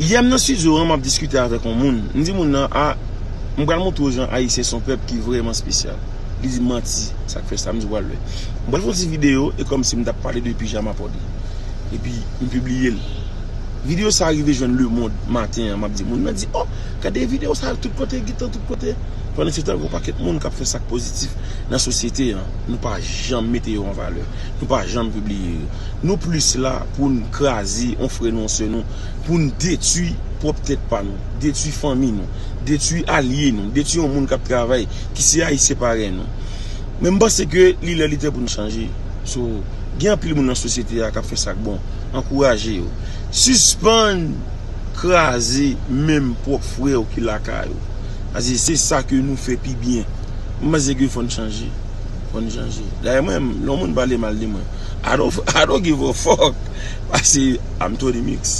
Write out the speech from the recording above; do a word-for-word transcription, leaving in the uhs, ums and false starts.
Yè m nan estidyo an, m ap diskite avèk yon moun. M di moun nan, a, m pral montre w jan Ayisyen se yon pèp ki vrèman espesyal. Li di m manti, sa k fè sa, m di w al wè. M pral fè yon ti videyo, e kòmsi m t ap pale de pijama pòde. Epi, m pibliye l. Videyo sa a rive jwenn lemonn maten an, m ap di moun nan di, o, gade videyo sa a tout kote, gentan tout kote. Pandan se tan, gen yon pakèt moun k ap fè sa k pozitif nan sosyete an. Nou pa janm mete yo an valè. Nou pa janm pibliye yo. Nou plis la pou n kraze yon frè nou, yon sè nou, pou n detwi pwòp tèt pa nou, detwi fanmi nou, detwi alye nou, detwi yon moun k ap travay, ki se Ayisyen parèy nou. Men m panse ke li lè li tan pou n chanje. So, gen anpil moun nan sosyete a k ap fè sa k bon. Ankouraje yo. Sispann kraze menm pwòp frè w ki lakay ou. Paske se sa ke nou fè pi byen. M panse ke fò n chanje. Fò n chanje. Dayè mwen, lè yon moun pale mal de mwen, I don't, I don't give a fuck. Paske I'm Tony Mix.